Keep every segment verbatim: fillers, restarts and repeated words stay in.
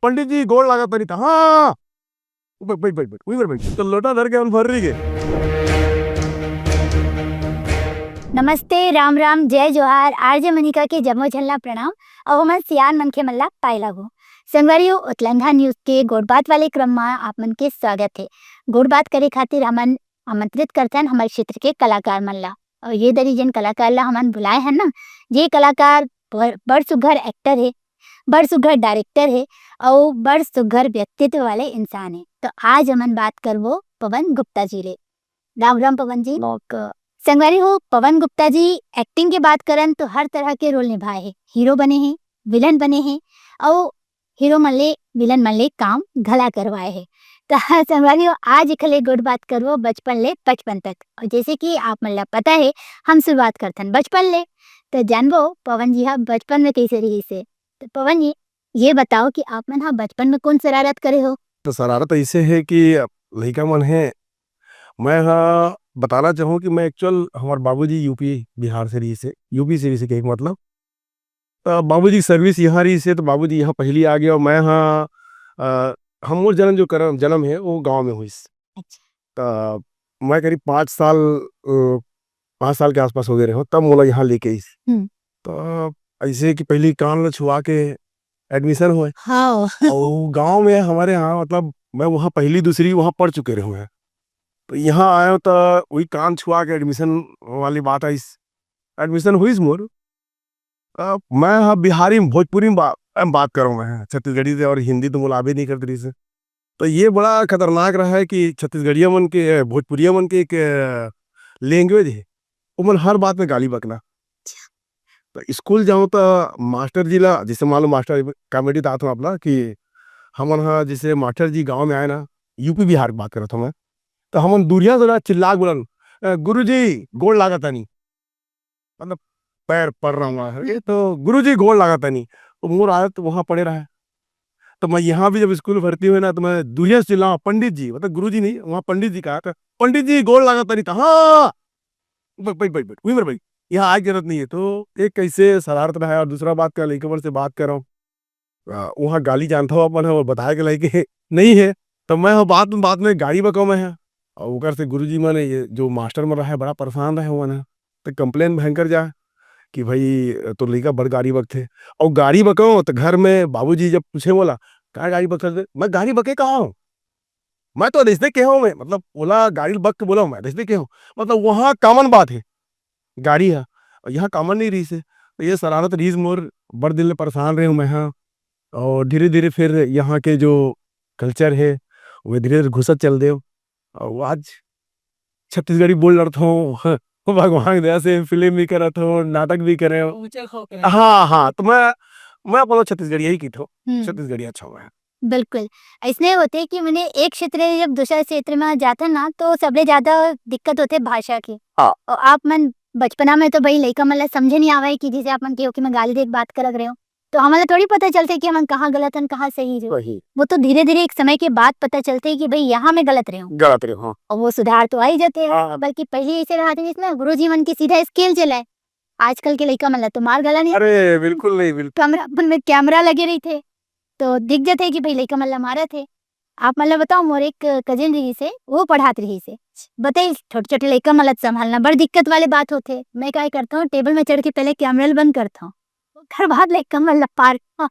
पंडित जी गोड़ लागत तनी त, हाँ, बैठ, बैठ, बैठ, बैठ, उही मेर बैठ। तो लोटा धर के हम भर रही के। नमस्ते, राम राम, जय जोहार, आरजे मनिका के जम्मो झन ला प्रणाम, अउ हमन सियान मनखे मन ला पाए लागू। संगवारी हो, उतलंधा न्यूज के गोठ बात वाले क्रम मा आप मन के स्वागत हे। गोठ बात करे खातिर हमन आमंत्रित करथन हमर क्षेत्र के कलाकार मन ला। अउ ये दरी जेन कलाकार ला हमन बुलाए हन ना, ये कलाकार बड़, बड़ सुघर एक्टर हे, बड़ सुघर डायरेक्टर हे, अउ बड़ सुघर व्यक्तित्व वाले इंसान हे। तो आज हमन बात करबो पवन गुप्ता जी ले। राम राम पवन जी। नमस्कार। संगवारी हो, पवन गुप्ता जी एक्टिंग के बात करन तो हर तरह के रोल निभाए हे, हीरो बने हे, विलन बने हे, अउ हीरो मन ले, विलन मन ले काम घला करवाए हे। त संगवारी हो, आज एखर ले गोठ बात करबो बचपन ले पचपन तक। अउ जैसे कि आप मन ला पता हे, हम शुरुआत करथन बचपन ले। त जानबो पवन जी हा बचपन में कैसे रहिस हे। त पवन जी, ये बताओ कि आप मन हा बचपन में कौन शरारत करे हो? तो शरारत ऐसे है कि लइका मन है, मैं हा बताना चाहूँ कि मैं एक्चुअल हमार बाबूजी यूपी बिहार से रहिस हे, यूपी से रहिस हे, कहे के मतलब। त बाबूजी के सर्विस यहाँ रहिस हे, त बाबूजी यहाँ पहली आ गया। मैं हा, अ, हम मोर जन्म जो करम, जन्म है, वो गाँव में होइस। अच्छा। त मैं करीब पाँच साल, अ, पाँच साल के आसपास हो गए रहे हो, तब मोला यहाँ लेके आइस। हम्म। त ऐसे कि पहली कान ला छुआ के एडमिशन होए। हाँ। अउ गाँव में हमारे यहाँ, मतलब, मैं वहाँ पहली, दूसरी वहाँ पढ़ चुके रहे हैं। तो यहाँ आया त वही कान छुआ के एडमिशन वाली बात आइस। एडमिशन होइस मोर। अ, मैं हा बिहारी में, भोजपुरी में बा-, में बात करूँ मैं, छत्तीसगढ़ी से और हिंदी तो मोला आबे नहीं करती रहिस हे। तो ये बड़ा खतरनाक रहा है कि छत्तीसगढ़िया मन के, भोजपुरिया मन के एक, अ, लैंग्वेज है, ओमन हर बात में गाली बकना। अच्छा। तो स्कूल जाऊँ तो मास्टर जी ला, जैसे मान लो मास्टर कॉमेडी तात हूँ आप ला कि हमन हा जैसे मास्टर जी गाँव में आए ना, यूपी बिहार की बात करत हूँ मैं, तो हमन दूरिया से ना चिल्ला के बोलन, "अ, गुरुजी, गोड़ लागत तानी।" मतलब पैर पड़ रहा हुआ है, ये तो गुरुजी गोड़ लागत तानी। तो मोर आदत वहाँ पड़े रहा है। तो मैं यहाँ भी जब स्कूल भर्ती हुए ना, तो मैं दूरिया से चिल्लाऊँ, "पंडित जी", मतलब गुरुजी नहीं, वहाँ पंडित जी कहा था, "पंडित जी गोड़ लागत तानी", तो हाँ, "बैठ, बैठ, बैठ, बैठ, वहीं पर बैठ, यहाँ आए की जरूरत नहीं है।" तो एक कैसे शरारत रहा है, और दूसरा बात का लइका मन से बात कर रहा हूँ, अ, वहाँ गाली जानता हो अपन है, वो बताए के लायक नहीं है। तो मैं हो बात में, बात में गाड़ी बकाऊँ मैं है। और ओकर से गुरुजी मन ये जो मास्टर मन रहे, बड़ा परेशान रहे हुआ ना। तो कंप्लेन भयंकर जाए कि भाई, तोर लइका बड़ गाड़ी बकथे। और गाड़ी बकाऊँ तो घर में बाबूजी जब पूछे बोला, "का गाड़ी बकथे?" मैं गाड़ी बके कहाँ हूँ? मैं तो जैसे कहे हूँ मैं, मतलब ओला गाड़ी बक के बोला हूँ मैं, जैसे कहे हूँ। मतलब वहाँ कॉमन बात है, गाड़ी है। और यहाँ कॉमन नहीं रहिस हे। तो ये शरारत रहिस मोर, बड़ दिन ले परेशान रहे हूँ मैं, हाँ। और धीरे-धीरे फिर यहाँ के जो कल्चर है, वो धीरे-धीरे घुसत चल देव। और आज छत्तीसगढ़ी बोल डरत हूँ। भगवान की दया से फिल्म भी करत हूँ, नाटक भी करे हूँ। ऊंचे खो के। हाँ, हाँ, तो मैं, मैं बोलो छत्तीसगढ़िया ही की थो, हम्म। छत्तीसगढ़िया अच्छा हुआ है। बिल्कुल। अइसने होथे कि मने एक क्षेत्र ले जब दूसरा क्षेत्र म जाथन ना, तो सबले ज़्यादा दिक्कत होथे भाषा के। हाँ। अउ आप मन बचपना में तो भई लइका मन ल समझे नइ आवय कि जइसे आप मन केहू के में गाली दे के बात करत रहे हो, तो हमन ल थोड़ी पता चलथे कि हमन कहाँ गलत हन, कहाँ सही हन। वही। वो तो धीरे-धीरे एक समय के बाद पता चलथे कि भई यहाँ मैं गलत रहे हूँ। गलत रहे हूँ। अउ वो सुधार तो आ ही जाथे। हाँ। बल्कि पहिली अइसे रहत रहिस ना, गुरुजी मन के सीधा स्केल चलय। आजकल के लइका मन ल तो मार घला नइ। अरे, बिल्कुल नहीं, बिल्कुल। कमरा, अपन में कैमरा लगे रहिथे, तो दिख जथे कि भई लइका मन ल मारत हे। आप मन ल बताओ, मोर एक कजिन रहिस हे, वो पढ़ात रहिस हे। बताइस, छोटे-छोटे लइका मन ल संभालना बड़ दिक्कत वाले बात होथे। मैं काय करथौं, टेबल में चढ़ के पहले कैमरा ल बंद करथौं, ओकर बाद लइका मन ल पार। हाँ।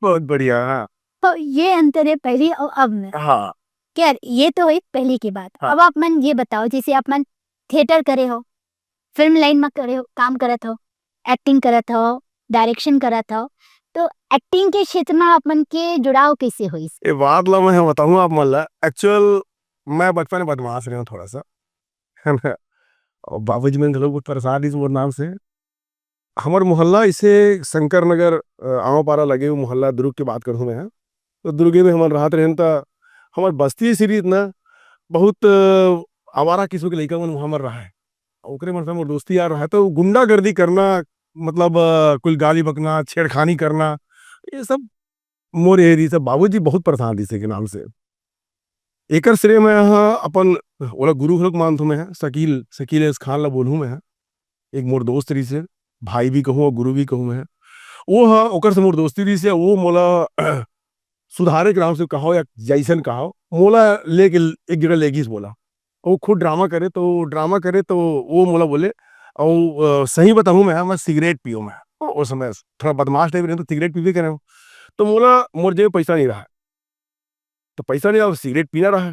बहुत बढ़िया, हाँ। तो ये अंतर है पहली और अब में। हाँ। खैर, ये तो हुई पहली की बात। हाँ। अब आप मन ये बताओ, जैसे आप मन थिएटर करे हो, फिल्म लाइन में करे हो, काम करत हो, एक्टिंग करत हो, डायरेक्शन करत हो, तो एक्टिंग के क्षेत्र में आप मन के जुड़ाव कैसे होइस? ये बात ला मैं बताऊँ आप मन ला, एक्चुअल मैं बचपन में बदमाश रहे हूँ थोड़ा सा, है ना? और बाबूजी मन घलो बहुत परेशान रहिस मोर नाम से। हमर मोहल्ला इसे शंकर नगर, अ, आंवपारा लगे हुए मोहल्ला दुर्ग के बात करहूँ मैं ह। तो दुर्गे में हमन रहत रहेन त हमर बस्ती इसे रहिस ना, बहुत, अ, आवारा किस्म के लइका मन वहाँ मर रहा है। ओकरे मन से मोर दोस्ती यार रहा है, तो गुंडागर्दी करना, मतलब, अ, कुल गाली बकना, छेड़खानी करना, ये सब मोर ये रहिस हे, बाबूजी बहुत परेशान रहिस हे के नाम से। एकर श्रेय मैं ह अपन, ओला गुरु घलोक मानथों मैं ह, शकील, शकील एस खान ला बोलहूँ मैं ह। एक मोर दोस्त रहिस हे, भाई भी कहूँ और गुरु भी कहूँ मैं ह। वो ह, ओकर से मोर दोस्ती रहिस हे, वो मोला सुधारे के नाम से कहो या जैसन कहो, मोला लेके एक जगह ले गिस मोला। वो खुद ड्रामा करे तो, ड्रामा करे तो वो मोला बोले, "अउ, अ, सही बताहूँ मैं, मैं सिगरेट पीओ मैं।" ओ समय थोड़ा बदमाश टाइप रहे तो सिगरेट पीबे करे हो। तो मोला मोर जेब में पैसा नहीं रहा। तो पैसा नहीं रहा, सिगरेट पीना रहा।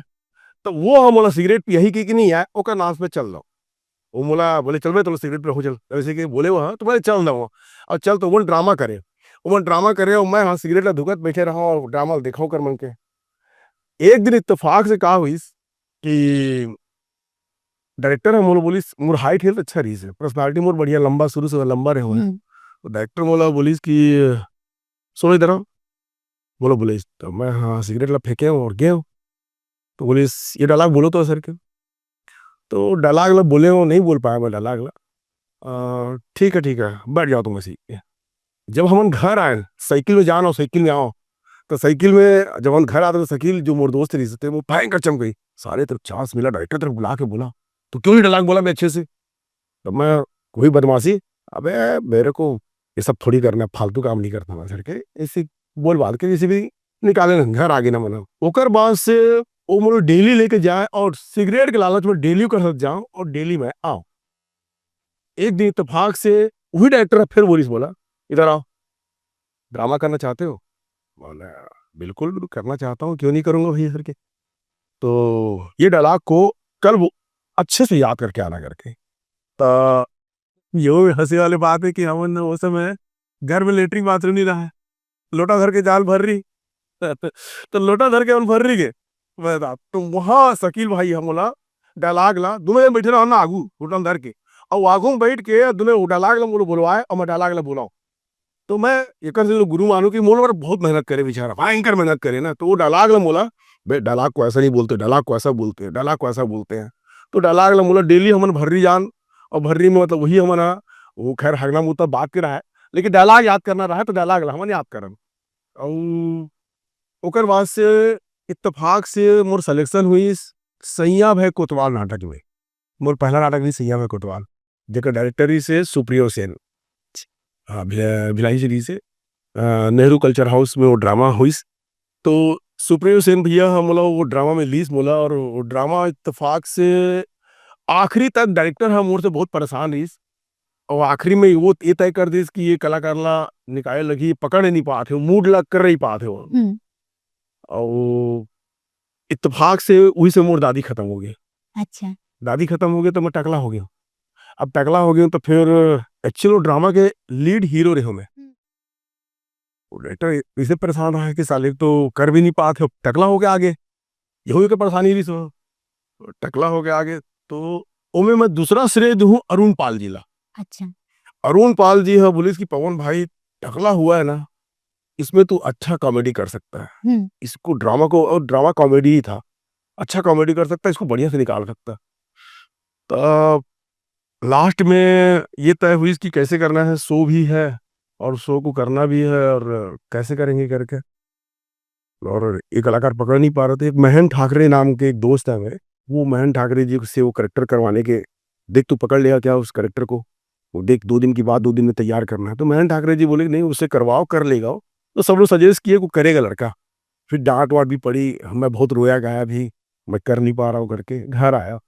तो वो ह मोला सिगरेट पियाही कि, कि नहीं आए, ओकर नाम से चल दो। वो मोला बोले, "चल बे, तो सिगरेट पी रहूँ, चल।" ऐसे के बोले वो, हाँ, तो मैं चल दो। और चल तो वो ड्रामा करे। वो ड्रामा करे और मैं हाँ सिगरेट ला धुकत बैठे रहा और ड्रामा देखा कर मन के। एक दिन इत्तेफाक से का हुई कि डायरेक्टर ह मोला बोलिस, मोर हाइट हेल्थ अच्छा रहिस हे, पर्सनालिटी मोर बढ़िया, लंबा, शुरू से लंबा रहे हो। हम्म। तो डायरेक्टर मोला बोलिस कि, "सुनो इधर आओ।" बोलो, बोलिस। तो मैं हाँ सिगरेट ला फेंके हूँ और गए हूँ। तो बोलिस, "ये डायलॉग बोलो तो सर के।" तो डायलॉग ला बोले हूँ, नहीं बोल पाया मैं डायलॉग ला। "अ, ठीक है, ठीक है, बैठ जाओ तुम ऐसे ही।" जब हमन घर आए, साइकिल में जान और साइकिल में आओ, तो साइकिल में जब हम घर आते तो साइकिल जो मोर दोस्त रहिस थे, वो भयंकर चमक गई। "साले, तेरे चांस मिला, डायरेक्टर तेरे को बुला के बोला, तू क्यों नहीं डायलॉग बोला मैं अच्छे से?" तो मैं, कोई बदमाशी, "अबे, मेरे को ये सब थोड़ी करना है, फालतू काम नहीं करता मैं," करके ऐसे बोल बात के जैसे भी निकाले ना, घर आ गए ना, मतलब। ओकर बाद से वो मोला डेली लेके जाए और सिगरेट के लालच में डेली ओकर साथ जाऊं और डेली मैं आऊं। एक दिन इत्तेफाक से वही डायरेक्टर फिर बोलिस मोला, "इधर आओ, ड्रामा करना चाहते हो?" बोला, "बिल्कुल करना चाहता हूँ, क्यों नहीं करूँगा भैया" सर के। तो ये डायलॉग को कल वो अच्छे से याद करके आना करके। तो ये भी हंसी वाली बात है कि हमन वो समय घर में लेटरिन बाथरूम नहीं रहा है, लोटा धर के जाल भर रही। तो लोटा धर के हम भर रही के, मैं बता, तो वहाँ शकील भाई हम बोला डायलॉग ला, दोनों जन बैठे रहो ना आगू, लोटा धर के, और आगू में बैठ के दोनों डायलॉग ला बोलो, बोलवाए और मैं डायलॉग ला बोलाओ। तो मैं एकर से गुरु मानू कि मोर बर बहुत मेहनत करे बेचारा, भयंकर मेहनत करे ना। तो वो डायलॉग ला मोला, "बे, डायलॉग को ऐसा नहीं बोलते, डायलॉग को ऐसा बोलते हैं, डायलॉग को ऐसा बोलते हैं।" तो डायलॉग ला मोला डेली हमन भर्री जान, और भर्री में मतलब वही हमन हा, वो खैर हगना मुत्ता बात के रहा है, लेकिन डायलॉग याद करना रहा है तो डायलॉग ला हमन याद करन। और ओकर बाद से इत्तेफाक से मोर सिलेक्शन हुई सैया भय कोतवाल नाटक में। मोर पहला नाटक रही सैया भय कोतवाल, जेकर डायरेक्टर रहिस हे सुप्रियो सेन। हाँ, भिला-, भिलाई जी रहिस हे। अ, नेहरू कल्चर हाउस में वो ड्रामा होइस। तो सुप्रियो सेन भैया ह मोला वो ड्रामा में लीस मोला, और वो ड्रामा इत्तेफाक से आखिरी तक डायरेक्टर ह मोर से बहुत परेशान रहिस। और आखिरी में वो ये तय कर दिस कि ये कलाकार ला निकाले लगी, पकड़ नहीं पात हे, मूड ला कर नहीं पात हे वो। हम्म। और इत्तेफाक से वही से मोर दादी खत्म हो गई। अच्छा। दादी खत्म हो गई तो मैं टकला हो गया। अब टकला हो गया तो फिर एक्चुअल ड्रामा के लीड हीरो रहे मैं। हम्म। वो डायरेक्टर इसे परेशान रहा कि साले तो कर भी नहीं पाते, टकला हो गया आगे। यही के परेशानी रही सो, टकला हो गया आगे। तो ओमे मैं दूसरा श्रेय दूँ अरुण पाल जी ला। अच्छा। अरुण पाल जी ह बोलिस कि पवन भाई, टकला हुआ है ना, इसमें तू अच्छा कॉमेडी कर सकता है। हम्म। इसको ड्रामा को, और ड्रामा कॉमेडी ही था, अच्छा कॉमेडी कर सकता है, इसको बढ़िया से निकाल सकता है। तो लास्ट में ये तय हुई कि कैसे करना है, शो भी है और शो को करना भी है और कैसे करेंगे करके। और ये कलाकार पकड़ नहीं पा रहे थे। एक महन ठाकरे नाम के एक दोस्त है मेरे, वो महन ठाकरे जी से वो करेक्टर करवाने के, "देख तू पकड़ लेगा क्या उस करेक्टर को, वो देख दो दिन की बात, दो दिन में तैयार करना है।" तो महन ठाकरे जी बोले कि "नहीं, उससे करवाओ, कर लेगा वो।" तो सब लोग सजेस्ट किए, "वो करेगा लड़का।" फिर डांट वाट भी पड़ी, मैं बहुत रोया गाया भी, "मैं कर नहीं पा रहा हूँ" करके घर आया।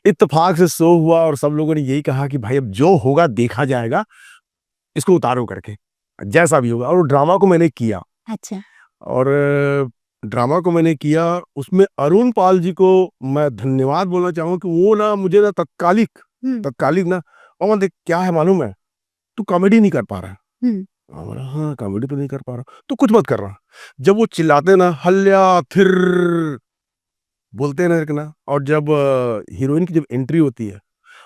इत्तेफाक से शो हुआ और सब लोगों ने यही कहा कि "भाई, अब जो होगा देखा जाएगा, इसको उतारो" करके, जैसा भी होगा। और वो ड्रामा को मैंने किया। अच्छा। और ड्रामा को मैंने किया, उसमें अरुण पाल जी को मैं धन्यवाद बोलना चाहूँगा कि वो ना मुझे ना तत्कालिक, हम्म। तत्कालिक ना, "पवन देख क्या है मालूम है, तू कॉमेडी नहीं कर पा रहा है।" हम्म। हाँ, बोला, "हाँ, कॉमेडी तो नहीं कर पा रहा, तू कुछ मत कर रहा।" जब वो चिल्लाते ना, "हल्या थिर" बोलते ना, एक ना, और जब, अ, हीरोइन की जब एंट्री होती है,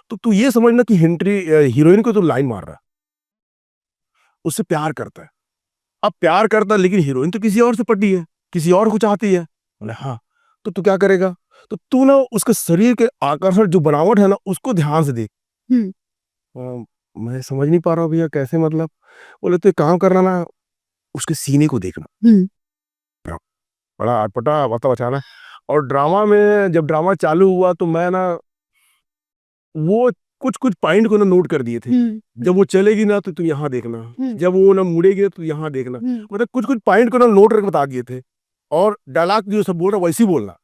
तो तू ये समझना कि एंट्री, अ, हीरोइन को तो लाइन मार रहा है, उससे प्यार करता है। अब प्यार करता है, लेकिन हीरोइन तो किसी और से पटी है, किसी और को चाहती है। बोले, "हाँ।" तो तू क्या करेगा? तो तू ना उसके शरीर के आकर्षण, जो बनावट है ना, उसको ध्यान से देख। हम्म। अ, मैं समझ नहीं पा रहा हूँ भैया, कैसे मतलब? बोले, "तो एक काम करना ना, उसके सीने को देखना।" हम्म। बड़ा अटपटा, मतलब, अचानक। और ड्रामा में, जब ड्रामा चालू हुआ, तो मैं ना, वो कुछ-कुछ पॉइंट को ना नोट कर दिए थे। हम्म। जब वो चलेगी ना तो तू यहाँ देखना, हम्म। जब वो ना मुड़ेगी ना तो यहाँ देखना। हम्म। मतलब कुछ-कुछ पॉइंट को ना नोट करके बता दिए थे। और डायलॉग जो सब बोल रहा वैसे ही बोलना,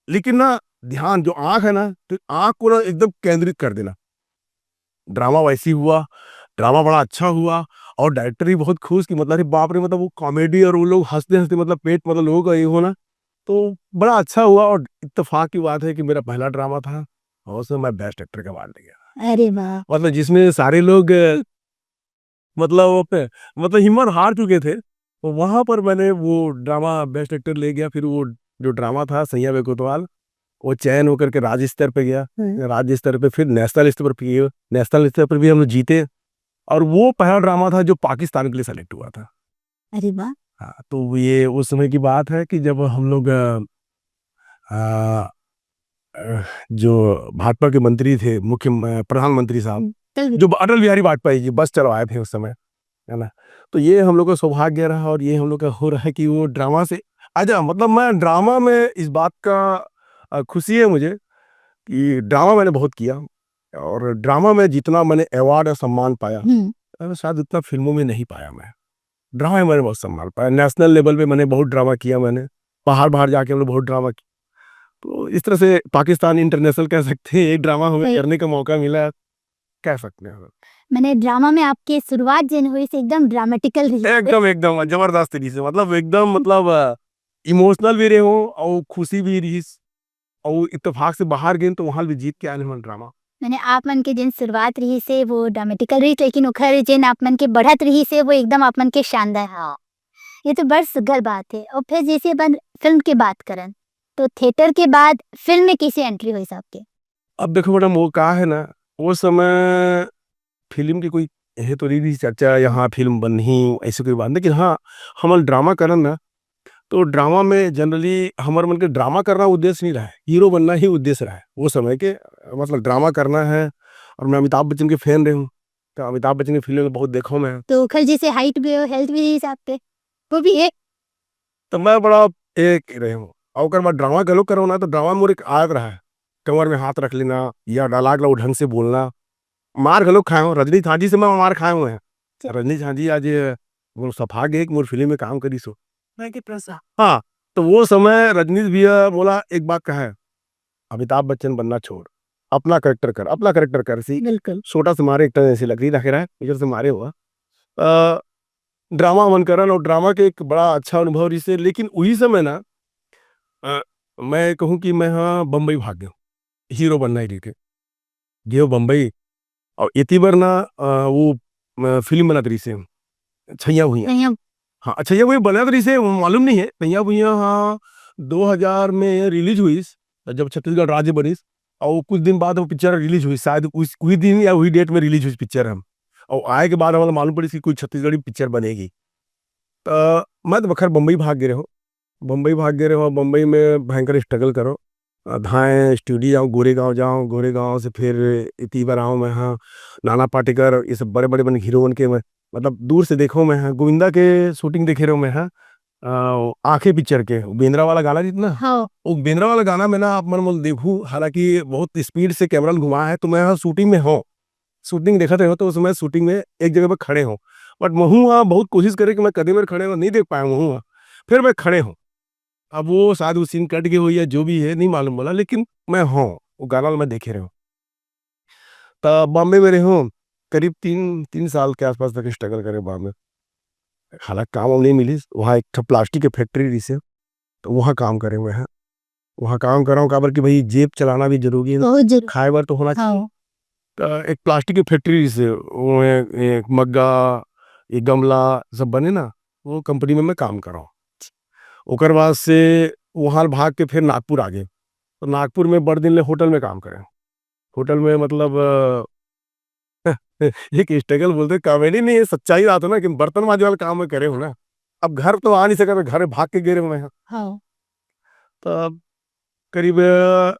लेकिन ना ध्यान जो आँख है ना, तो आँख को ना एकदम केंद्रित कर देना। ड्रामा वैसे ही हुआ, ड्रामा बड़ा अच्छा हुआ और डायरेक्टर भी बहुत खुश कि मतलब, अरे बाप रे, मतलब वो कॉमेडी और वो लोग हँसते-हँसते मतलब पेट मतलब लोगों का ये होना, तो बड़ा अच्छा हुआ। और इत्तेफाक की बात है कि मेरा पहला ड्रामा था और उसमें मैं बेस्ट एक्टर का अवार्ड ले गया। अरे वाह! मतलब जिसमें सारे लोग, अ, मतलब वो पे मतलब हिम्मत हार चुके थे, तो वहाँ पर मैंने वो ड्रामा बेस्ट एक्टर ले गया। फिर वो जो ड्रामा था सैयां बे कोतवाल, वो चयन होकर के राज्य स्तर पे गया। हम्म। राज्य स्तर पे फिर नेशनल स्तर पर भी, नेशनल स्तर पर भी हम लोग जीते। और वो पहला ड्रामा था जो पाकिस्तान के लिए सेलेक्ट हुआ था। अरे वाह! हाँ, तो ये उस समय की बात है कि जब हम लोग, अ, अ, अ, जो भाजपा के मंत्री थे, मुख्य म-, प्रधानमंत्री साहब, हम्म, तभी। जो अटल बिहारी वाजपेयी जी बस चलवाए थे उस समय, है ना? तो ये हम लोग का सौभाग्य रहा और ये हम लोग का हो रहा है कि वो ड्रामा से, अच्छा, मतलब मैं ड्रामा में इस बात का, अ, खुशी है मुझे कि ड्रामा मैंने बहुत किया और ड्रामा में जितना मैंने अवार्ड और सम्मान पाया, हम्म। अ, शायद उतना फिल्मों में नहीं पाया मैं। ड्रामा में मैंने बहुत सम्मान पाया, नेशनल लेवल पे मैंने बहुत ड्रामा किया मैंने, बाहर-बाहर जाके हम लोग बहुत ड्रामा किया। तो इस तरह से पाकिस्तान इंटरनेशनल कह सकते हैं, एक ड्रामा हमें सही। करने का मौका मिला, कह सकते हैं। मैंने ड्रामा में आपके शुरुआत जेन हुई से एकदम ड्रामेटिकल रही। एकदम, एकदम जबरदस्त तरीके से, मतलब एकदम, मतलब, अ, इमोशनल भी रहे हो और खुशी भी रही, और इत्तेफाक से बाहर गेन तो वहाँ भी जीत के आने मन ड्रामा। मैंने आप मन के जेन शुरुआत रही से वो ड्रामेटिकल रही, लेकिन ओखर जेन आप मन के बढ़त रही से वो एकदम आप मन के शानदार। हाँ। ये तो बड़ सुघर बात है। और फिर जैसे अपन फिल्म की बात करन, तो थिएटर के बाद फिल्म में कैसे एंट्री हुई आपके? अब देखो मैडम, वो का है ना, वो समय फिल्म की कोई ये तो रही, रही चर्चा, यहाँ फिल्म बनही, ऐसे कोई बात, लेकिन हाँ, हमन ड्रामा करन ना, तो ड्रामा में जनरली हमर मन के ड्रामा करना उद्देश्य नहीं रहा है, हीरो बनना ही उद्देश्य रहा है वो समय के, मतलब ड्रामा करना है। और मैं अमिताभ बच्चन के फैन रहे हूँ, तो अमिताभ बच्चन की फिल्म बहुत देखो मैं। तो ओखर जैसे हाइट भी हो, हेल्थ भी हिसाब पे, वो भी है। तो मैं बड़ा एक रहे हूँ। और ओकर बाद ड्रामा घलो करो ना, तो ड्रामा मोर एक आदत रहा है, कमर में हाथ रख लेना या डायलॉग ला वो ढंग से बोलना। मार घलो खाए हो, रजनीश झांझी से मैं मार खाए हुए हैं। अच्छा। रजनीश झांझी आज ये मोर सौभाग्य है कि मोर फिल्म में काम करी सो। मैं के प्रसा। हाँ, तो वो समय रजनीश भैया बोला, "एक बात कहा है, अमिताभ बच्चन बनना छोड़, अपना कैरेक्टर कर, अपना कैरेक्टर कर।" सी बिल्कुल। छोटा से मारे, एक तरह से लकड़ी रखे रहा है, इधर से मारे हुआ। अ, ड्रामा मन करन और ड्रामा के एक बड़ा अच्छा अनुभव रहिसे, लेकिन उही समय ना, अ, मैं कहूँ कि मैं, हाँ, बम्बई भाग गयो, हीरो बनना ही रहिके। गयो बम्बई, और एती बर ना, अ, वो, अ, फिल्म बनत रहिसे, छैया भुइयां। छैया। हाँ, छैया भुइयां बनत रहिसे, वो मालूम नहीं है, छैया भुइयां, हाँ, दो हज़ार में रिलीज हुई, जब छत्तीसगढ़ राज्य बनिस, और कुछ दिन बाद वो पिक्चर रिलीज हुई, शायद उस, उही दिन या उही डेट में रिलीज हुई पिक्चर हम। और आए के बाद हमला मालूम पड़िस कि कोई छत्तीसगढ़ी पिक्चर बनेगी। त मैं तो बखर बम्बई भाग गे रहेंव। बम्बई भाग गे रहेंव, बम्बई में भयंकर स्ट्रगल करो। अ, धाएँ स्टूडियो जाओ, गोरेगांव जाओ, गोरेगांव से फिर इती बर आएंव मैं, हाँ, नाना पाटेकर, ये सब बड़े-बड़े मन हीरो मन के मैं, मतलब दूर से देखेंव मैं, हाँ, गोविंदा के शूटिंग देखे रहेंव मैं, हाँ। अ, आंखें पिक्चर के, बेंद्रा वाला गाना जितना, हाँ। वो बेंद्रा वाला गाना में ना आप मन मोला देखहू, हालांकि बहुत स्पीड से कैमरा घुमा है, तो मैं, हाँ, शूटिंग में हूँ। शूटिंग देखत रहेंव, तो उस समय शूटिंग में एक जगह पर खड़े हों। But महूँ, हाँ, बहुत कोशिश करे कि मैं कदे मेर खड़े हों, नहीं देख पाएंव महूँ, हाँ। फिर मैं खड़े हों। अब वो शायद वो सीन कट गे होही या जो भी है, नहीं मालूम मोला, लेकिन मैं हूँ, वो गाना ल मैं देखे रहेंव। त बॉम्बे में रहेंव, करीब तीन, तीन साल के आसपास तक स्ट्रगल करेंव बॉम्बे। हालांकि काम वाम नहीं मिलिस, वहाँ एक ठो प्लास्टिक के फैक्ट्री रहिसे, तो वहाँ काम करेंव मैं, हाँ। वहाँ काम करेंव, काबर कि भाई जेब चलाना भी जरूरी है, बहुत जरूरी। खाए बर तो होना चाहिए। हाँ। त एक प्लास्टिक के फैक्ट्री रहिसे, वो एक, एक मग्गा, एक गमला सब बने ना, वो कंपनी में मैं काम करेंव। ओकर बाद से वहाँ भाग के फिर नागपुर आ गेंव। तो नागपुर में बड़ दिन ले होटल में काम करेंव। होटल में मतलब, अ, एक स्ट्रगल बोलते, कॉमेडी नहीं है, सच्चाई बात है ना, कि बर्तन मांजे वाला काम मैं करे हूँ ना। अब घर तो आ नहीं सका, तो घर भाग के गे रहेंव मैं। हाँ। तब करीब, अ,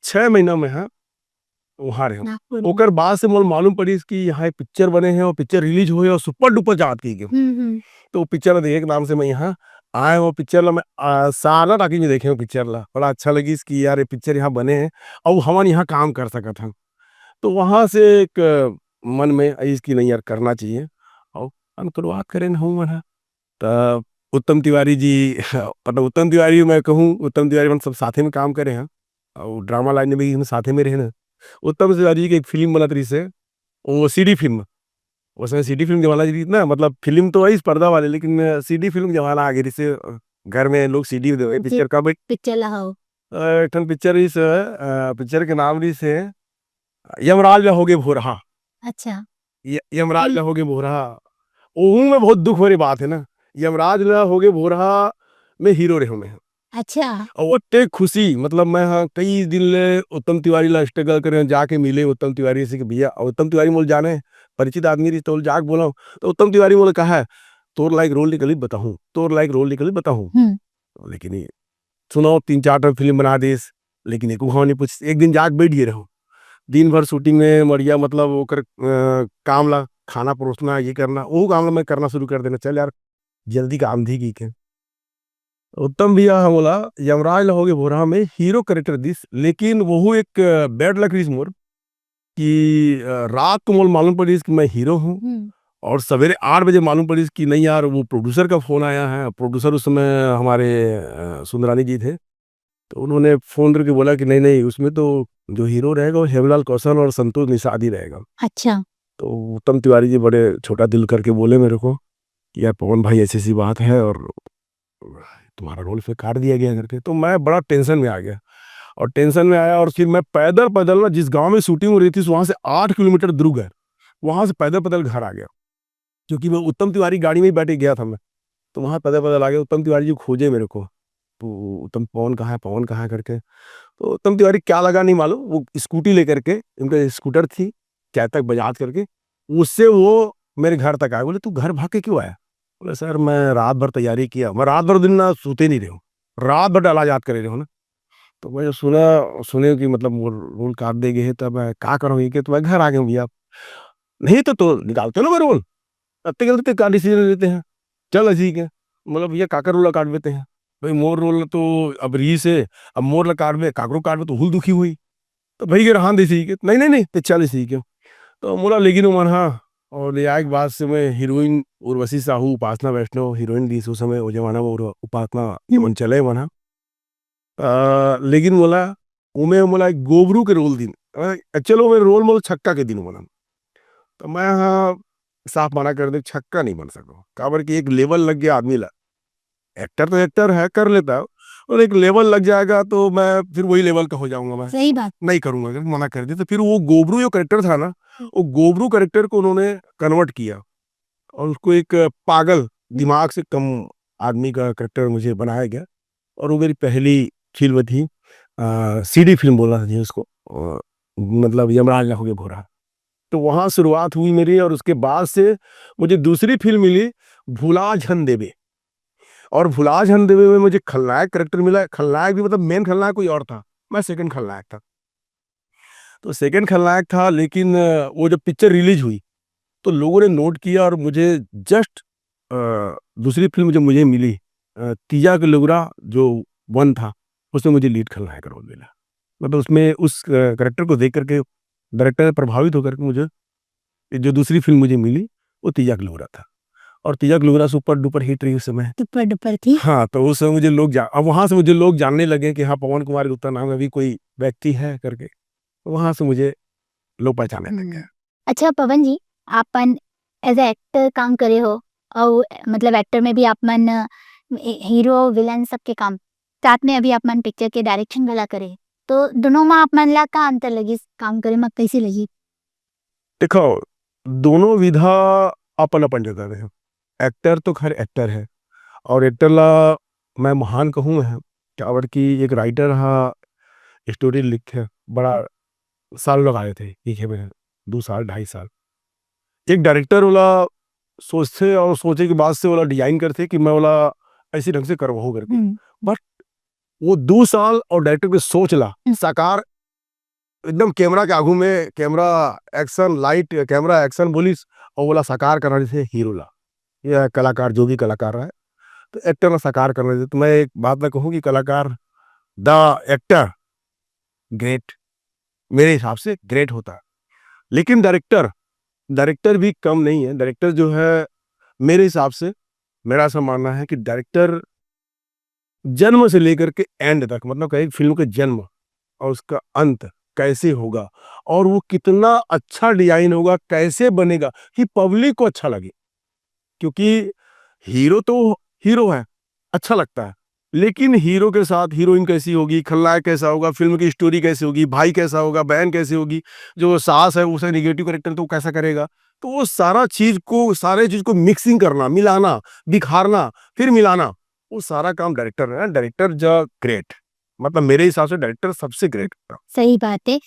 छह महीना में, हाँ, वहाँ रहेंव। नागपुर में। ओकर बाद से मोला मालूम पड़िस कि यहाँ एक पिक्चर बने हे और पिक्चर रिलीज होए और सुपर डुपर जात कहिके। हम्म, हम्म। तो पिक्चर ला देखे के नाम से मैं यहाँ आएंव। पिक्चर ला मैं, आ, सारनाथ टॉकीज में देखेंव पिक्चर ला। बड़ा अच्छा लगिस कि यार, ये पिक्चर यहाँ बने हे और हमन यहाँ काम कर सकत हन। तो वहाँ से एक, अ, मन में आइस कि नहीं यार, करना चाहिए। और हम शुरुआत करेन हूँ मन ह। त उत्तम तिवारी जी, मतलब उत्तम तिवारी मैं कहूँ, उत्तम तिवारी मन सब साथे में काम करे हैं। और ड्रामा लाइन में भी हम साथे में रहे ना। उत्तम तिवारी जी की एक फिल्म बनत रहिस हे, वो सीडी फिल्म। वो समय सीडी फिल्म जमाना जी ना, मतलब फिल्म तो आइस पर्दा वाले, लेकिन सीडी फिल्म जमाना आ गे रहिस हे। घर में लोग सीडी देवे, पिक्चर का बैठ पिक्चर ला हो। अ, एक ठन पिक्चर रहिस हे, अ, पिक्चर के नाम रहिस हे यमराज ला होगे भोरहा। अच्छा। य-, यमराज हम्म। ला होगे भोरहा। ओहू में बहुत दुख भरी बात है ना, यमराज ला होगे भोरहा में हीरो रहे मैं। अच्छा। और ओते खुशी, मतलब मैं हाँ कई दिन ले उत्तम तिवारी ला स्ट्रगल करे, जाके मिले उत्तम तिवारी से कि भैया, और उत्तम तिवारी मोल जाने, परिचित आदमी रहिस, तो जाके बोला, तो उत्तम तिवारी मोल कहा है, "तोर लायक रोल निकली बताहूँ, तोर लायक रोल निकली बताहूँ।" हम्म। लेकिन ये सुनाओ, तीन चार ठन फिल्म बना दिस, लेकिन एको घाव नहीं पूछिस। एक दिन जाके बैठ गे रहूँ, दिन भर शूटिंग में मरिया, मतलब ओकर, अ, काम ला, खाना परोसना, ये करना, वो काम ला मैं करना शुरू कर देना, "चल यार, जल्दी काम दी" की के। उत्तम भैया ह मोला यमराज ला होगे भोरहा में हीरो कैरेक्टर दिस, लेकिन वहू एक, अ, बैड लक रहिस मोर कि, अ, रात को मोला मालूम पड़िस कि मैं हीरो हूँ हम्म। और सवेरे आठ बजे मालूम पड़िस कि नहीं यार, वो प्रोड्यूसर का फोन आया है। प्रोड्यूसर उस समय हमारे, अ, सुंदरानी जी थे, तो उन्होंने फोन करके बोला कि नहीं, नहीं, उसमें तो जो हीरो रहेगा वो हेमलाल कौशल और संतोष निषाद ही रहेगा। अच्छा। तो उत्तम तिवारी जी बड़े छोटा दिल करके बोले मेरे को कि यार पवन भाई, ऐसी ऐसी बात है और तुम्हारा रोल फिर काट दिया गया करके। तो मैं बड़ा टेंशन में आ गया, और टेंशन में आया और फिर मैं पैदल पैदल ना, जिस गांव में शूटिंग हो रही थी, वहां से आठ किलोमीटर दूर घर, वहां से पैदल पैदल घर आ गया, क्योंकि मैं उत्तम तिवारी गाड़ी में ही बैठ के गया था मैं। तो वहां पैदल पैदल आ गया। उत्तम तिवारी जी खोजे मेरे को, "उ-, उत्तम, पवन कहाँ है, पवन कहाँ है?" करके। तो उत्तम तिवारी क्या लगा नहीं मालूम, वो स्कूटी लेकर के, उनका स्कूटर थी, चैतक बजाज करके, उससे वो मेरे घर तक आए। बोले, "तू घर भाग के क्यों आया?" बोले, "सर, मैं रात भर तैयारी किया, मैं रात भर दिन ना सोते नहीं रहे हूँ, रात भर डाला याद करे रहे हो ना।" तो मैं जब सुना, सुने कि मतलब वो रोल काट दे गए हैं, तब मैं का करूँ, ये कि तो मैं घर आ गया हूँ भैया। "नहीं तो, तो निकालते ना वो रोल, अत्ते गलती का डिसीजन लेते हैं, चल असी के।" मतलब, "भैया, काकर रोल काट देते हैं भाई, मोर रोल तो अब रहिस हे, अब मोर ला काटबे, काकरो काटबे तो हुल दुखी हुई।" तो भाई के रहान देसी के, "नहीं, नहीं, नहीं, ते चल इसी के।" तो मोला लेगिन ओमन हा, और ले आए के बाद से मैं हीरोइन उर्वशी साहू, उपासना वैष्णव हीरोइन रहिस उस समय, वो जमाना में उर्व-, उपासना हम्म। ओमन चले ओमन हा। अ, लेकिन मोला, ओमे मोला एक गोबरू के रोल दिन, अ, एक्चुअल ओमे रोल मोला छक्का के दिन ओमन हा। तो मैं हा साफ मना कर दे, छक्का नहीं बन सको, काबर कि एक लेवल लग गया आदमी ला। एक्टर तो एक्टर है, कर लेता है, और एक लेवल लग जाएगा तो मैं फिर वही लेवल का हो जाऊंगा, मैं सही बात। नहीं करूंगा, अगर मना कर दे तो। फिर वो गोबरू जो कैरेक्टर था ना, वो गोबरू कैरेक्टर को उन्होंने कन्वर्ट किया और उसको एक पागल, दिमाग से कम आदमी का कैरेक्टर मुझे बनाया गया। और वो मेरी पहली फिल्म थी, सीडी फिल्म बोलना था जी उसको, अ, मतलब यमराज ना हो गए भोरा। तो वहाँ शुरुआत हुई मेरी और उसके बाद से मुझे दूसरी फिल्म मिली भुला झन देवे। और भुला झन देवे में मुझे खलनायक कैरेक्टर मिला। खलनायक भी, मतलब, मेन खलनायक कोई और था, मैं सेकंड खलनायक था। तो सेकंड खलनायक था, लेकिन, अ, वो जब पिक्चर रिलीज हुई तो लोगों ने नोट किया और मुझे जस्ट, अ, दूसरी फिल्म जो मुझे मिली, अ, तीजा के लुगरा जो वन था, उसमें मुझे लीड खलनायक रोल मिला। मतलब, उसमें उस, अ, कैरेक्टर को देख करके डायरेक्टर प्रभावित होकर के मुझे ये जो दूसरी फिल्म मुझे मिली, वो तीजा के लुगरा था। और तीजा के लुगरा सुपर डुपर हिट रही उस समय। सुपर डुपर थी। हाँ, तो उस समय मुझे लोग जा-, अब वहाँ से मुझे लोग जानने लगे कि हाँ, पवन कुमार गुप्ता नाम का भी कोई व्यक्ति है करके। तो वहाँ से मुझे लोग पहचानने लग हम्म। गए। अच्छा पवन जी, आपन एज ए एक्टर काम करे हो और मतलब एक्टर में भी आप मन, अ, हीरो, विलन सबके काम, साथ में अभी आप मन पिक्चर के डायरेक्शन घला करे, तो दोनों में आप मन ला का अंतर लगिस, काम करे में कैसे लगी? देखो, दोनों विधा अपन-अपन जगह में हे। एक्टर तो खैर एक्टर हे, और एक्टर ला मैं महान कहूँ मैं, काबर कि एक राइटर हा स्टोरी लिखे, बड़ा साल लगा देथे लिखे में, दू साल, ढाई साल। एक डायरेक्टर ओला सोचथे और सोचे के बाद से ओला डिजाइन करथे कि मैं ओला ऐसे ढंग से करवाहूँ करके। हम्म। But वो दू साल और डायरेक्टर के सोच ला हम्म। साकार एकदम कैमरा के आगू में, camera action, light, camera action बोलिस, और ओला साकार करना जैसे हीरो ला, या कलाकार, जो भी कलाकार रहे, तो एक्टर ला साकार करना जैसे। तो मैं एक बात मैं कहूँ कि कलाकार, द एक्टर, ग्रेट, मेरे हिसाब से ग्रेट होता है। लेकिन डायरेक्टर, डायरेक्टर भी कम नहीं है। डायरेक्टर जो है, मेरे हिसाब से, मेरा ऐसा मानना है कि डायरेक्टर जन्म से लेकर के एंड तक, मतलब कहीं फिल्म का जन्म और उसका अंत कैसे होगा और वो कितना अच्छा डिजाइन होगा, कैसे बनेगा कि पब्लिक को अच्छा लगे। क्योंकि हीरो तो हीरो है, अच्छा लगता है, लेकिन हीरो के साथ हीरोइन कैसी होगी, खलनायक कैसा होगा, फिल्म की स्टोरी कैसी होगी, भाई कैसा होगा, बहन कैसी होगी, जो सास है उसे निगेटिव कैरेक्टर तो कैसा करेगा। तो वो सारा चीज को, सारे चीज को मिक्सिंग करना, मिलाना, बिखारना, फिर मिलाना, वो सारा काम डायरेक्टर है। डायरेक्टर ज ग्रेट, मतलब मेरे हिसाब से डायरेक्टर सबसे ग्रेट। सही बात है।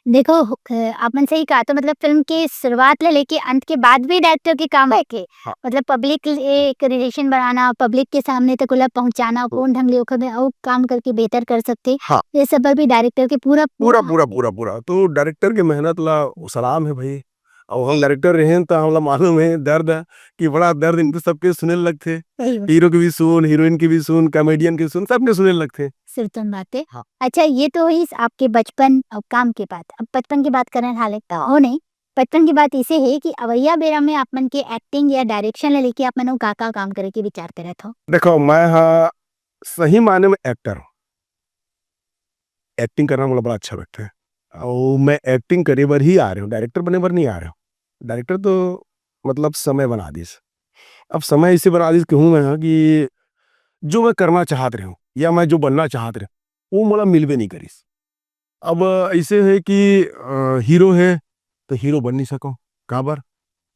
देखो, हु- अ, आपने सही कहा, तो मतलब फिल्म के शुरुआत ले लेके अंत के बाद भी डायरेक्टर के काम है के, हाँ। मतलब पब्लिक एक रिलेशन बनाना, पब्लिक के सामने तक ओला पहुंचाना, कौन ढंग ले ओकर में अउ काम करके बेहतर कर सकते, हाँ। ये सब पर भी डायरेक्टर के पूरा पूरा पूरा पूरा पूरा तो डायरेक्टर के मेहनत ला सलाम है भाई। और हम डायरेक्टर रहें तो हमला मालूम है दर्द है, कि बड़ा दर्द इनको सबके सुने लगथे। सही बात। हीरो के भी सुन, हीरोइन के भी सुन, कॉमेडियन के सुन, सबके सुने लगथे। सिरतोन बात है। हाँ। अच्छा, ये तो होइस आपके बचपन और काम के बात। अब बचपन की बात करन हाले तो हो नहीं, बचपन की बात इसे है कि अवैया बेरा में आप मन के एक्टिंग या डायरेक्शन ले लेके आप मन अउ का का काम करे के विचार ते रहत हो? देखो, मैं हा सही मायने में एक्टर हूँ। एक्टिंग करना मोला बड़ा अच्छा लगता है। और मैं एक्टिंग करे बर ही आ रहे हूँ, डायरेक्टर बने बर नहीं आ रहे हूँ। डायरेक्टर तो मतलब समय बना दिस। अब समय इसे बना दिस कहूँ मैं हा कि जो मैं करना चाहत रहे हूँ या मैं जो बनना चाहत रहे हूँ, वो मोला मिलबे नहीं करिस। अब ऐसे है कि अ, हीरो है तो हीरो बन नहीं सको, काबर?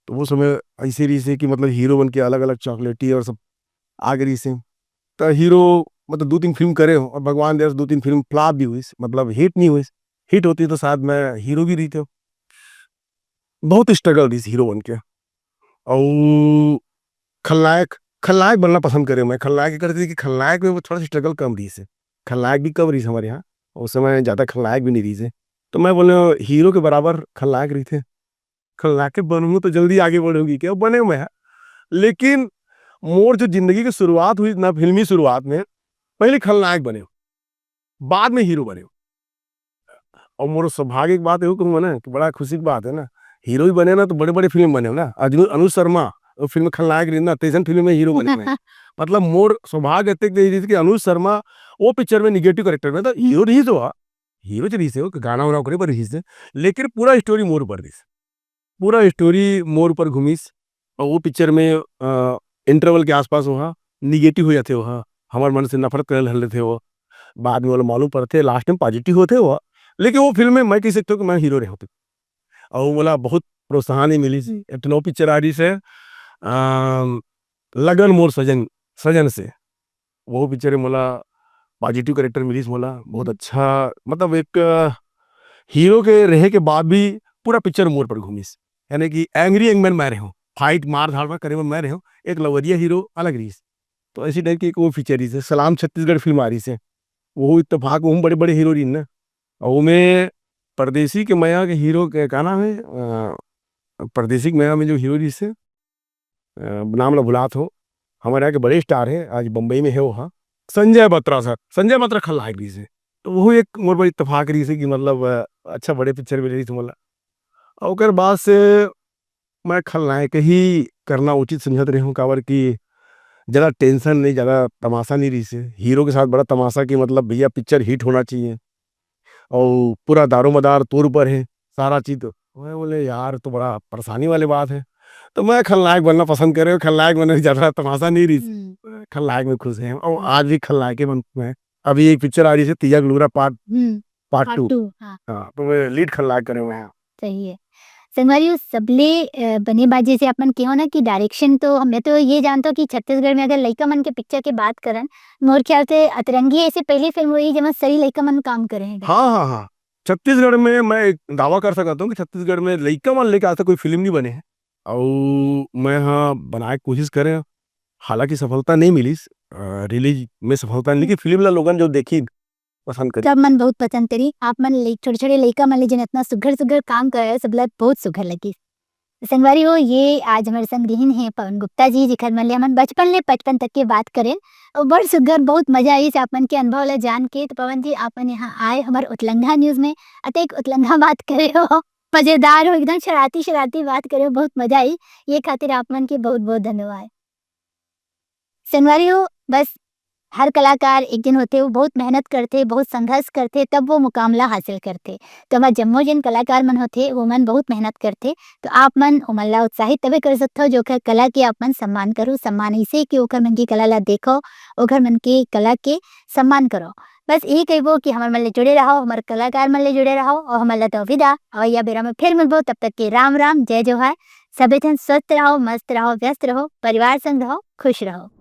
तो वो समय ऐसे रहिस हे कि मतलब हीरो बन के अलग-अलग चॉकलेटी और सब आ गे रहिस हे। त हीरो मतलब दू तीन फिल्म करे हो और भगवान दया से दू तीन फिल्म फ्लॉप भी होइस, मतलब हिट नहीं होइस। हिट होती तो शायद मैं हीरो भी रहितेंव। बहुत स्ट्रगल रहिस हीरो बन के। अउ खलनायक, खलनायक बनना पसंद करे मैं। खलनायक एकर सेती कि खलनायक में वो थोड़ा सा स्ट्रगल कम रहिस हे। खलनायक भी कम रहिस हमर यहाँ, उस समय ज़्यादा खलनायक भी नहीं रहिस हे। तो मैं बोले, "हीरो के बराबर खलनायक रहिथे, खलनायक के बनहूँ तो जल्दी आगे बढ़हूँ," कहिके बने मैं हा। लेकिन मोर जो जिंदगी की शुरुआत हुई ना, फिल्मी शुरुआत में, पहले खलनायक बने, बाद में हीरो बने। और मोर सौभाग्य की बात एहू कहूँगा ना कि बड़ा खुशी की बात है ना, हीरो ही बने ना तो बड़े-बड़े फिल्म बने हो ना। अजनू-, अनुज शर्मा वो फिल्म खलनायक रहिस ना, तैसन फिल्म में हीरो बने मैं। मतलब मोर सौभाग्य अतेक रहिस कि अनुज शर्मा वो पिक्चर में निगेटिव कैरेक्टर में, तो हीरो रहिस तो हा, हीरो च रहिस हे, वो गाना वाना ओकरे बर रहिस हे, लेकिन पूरा स्टोरी मोर ऊपर रहिस। पूरा स्टोरी मोर ऊपर घूमिस। और वो पिक्चर में, अ, इंटरवल के आसपास वो हा निगेटिव हो जाथे, वो हा हमर मन से नफरत करे ल धर लेथे, वो बाद में ओला मालूम पड़थे, लास्ट में पॉजिटिव होथे वो हा। लेकिन वो फिल्म में मैं कह सकथों कि मैं हीरो रहे होते। और मोला बहुत प्रोत्साहन ही मिलिस। हम्म। एक ठो नवा पिक्चर आ रहिस हे, अम, लगन मोर सजन, सजन से। वो पिक्चर में मोला पॉजिटिव कैरेक्टर मिलिस मोला, बहुत हम्म। अच्छा, मतलब एक, अ, हीरो के रहे के बाद भी पूरा पिक्चर मोर पर घूमिस। यानी कि एंग्री यंग मैन मैं रहे हूँ, फाइट मार धाड़ में करे में मैं रहे हूँ, एक लवरिया हीरो अलग रहिस। तो ऐसी टाइप की एक वो पिक्चर रहिस हे, सलाम छत्तीसगढ़ फिल्म आ रहिस हे, वो इत्तेफाक, वो बड़े-बड़े हीरो रहिन ना। और वो में परदेसी के मया के हीरो के का नाम हे? अ, परदेसी के मया में जो हीरो रहिस हे, अ, नाम ला भुलात हो, हमर यहाँ के बड़े स्टार हे, आज बम्बई में हे वो हा, संजय बत्रा सर, संजय बत्रा खलनायक रहिस हे। तो वो एक मोर बर इत्तेफाक रहिस हे कि मतलब, अ, अच्छा बड़े पिक्चर में रहिस मोला। और ओकर बाद से मैं खलनायक ही करना उचित समझत रहे हूँ, काबर कि ज़्यादा टेंशन नहीं, ज़्यादा तमाशा नहीं रहिस हे। हीरो के साथ बड़ा तमाशा कि मतलब भैया पिक्चर हिट होना चाहिए और पूरा दारोमदार तोर ऊपर हे, सारा चीज। तो मैं बोले, "यार, तो बड़ा परेशानी वाली बात है।" तो मैं खलनायक बनना पसंद करे हूँ, खलनायक बनने में ज़्यादा तमाशा नहीं रहिस। हम्म। मैं खलनायक में खुश है और हम्म। आज भी खलनायक ही बन मैं। अभी एक पिक्चर आ रहिस हे, तीया गलूरा पार्ट, हम्म। Part part two. टू, हाँ। हाँ, तो मैं लीड खलनायक करे हुए हैं। सही है। संगवारी, वो सबले, अ, बने बात जैसे अपन कहो ना कि डायरेक्शन तो मैं तो ये जानता हूँ कि छत्तीसगढ़ में अगर लइका मन के पिक्चर के बात करन, मोर ख्याल से अतरंगी ऐसे पहली फिल्म हुई जेमा सही लइका मन काम करे हैं। हाँ, हाँ, हाँ। छत्तीसगढ़ में मैं एक दावा कर सकता हूँ कि छत्तीसगढ़ में लइका मन लेके आज तक कोई फिल्म नहीं बने है। और मैं हाँ बनाए के कोशिश करे, हालांकि सफलता नहीं मिलिस, अ, रिलीज में सफलता नहीं, लेकिन फिल्म ला लोगन जो देखी पसंद करी। सब मन बहुत पसंद करी। आप मन ले-, छोटे-छोटे लइका मन ले जेन इतना सुघर-सुघर काम करे, सबला बहुत सुघर लगी। संगवारी हो, ये आज हमारे संग रहिन हे पवन गुप्ता जी, जेकर मन ले हमन बचपन ले पचपन तक के बात करेन। और बड़ सुघर, बहुत मजा आइस आप मन के अनुभव ला जान के। तो पवन जी, आप मन यहाँ आए हमर उतलंघा न्यूज में, अतेक उतलंघा बात करे हो। मजेदार हो, एकदम शरारती शरारती बात करे हो, बहुत मजा आई। ये खातिर आप मन के बहुत बहुत धन्यवाद। संगवारी हो, बस हर कलाकार एक दिन होथे, वो बहुत मेहनत करथे, बहुत संघर्ष करथे, तब वो मुकाम ला हासिल करथे। तो हमर जम्मो जन कलाकार मन होथे, वो मन बहुत मेहनत करथे। तो आप मन ओमन ला उत्साहित तबे कर सकथव, जो ओकर कला के आप मन सम्मान करो, सम्मान ऐसे कि ओकर मन के कला ला देखो, ओकर मन के कला के सम्मान करो। बस यही कहिबो कि हमर मन ले जुड़े रहो, हमर कलाकार मन ले जुड़े रहो और हमर ला दो विदा। और या बेरा में फिर मिलबो, तब तक के राम राम, जय जोहार। सबे जन स्वस्थ रहो, मस्त रहो, व्यस्त रहो, परिवार संग रहो, खुश रहो।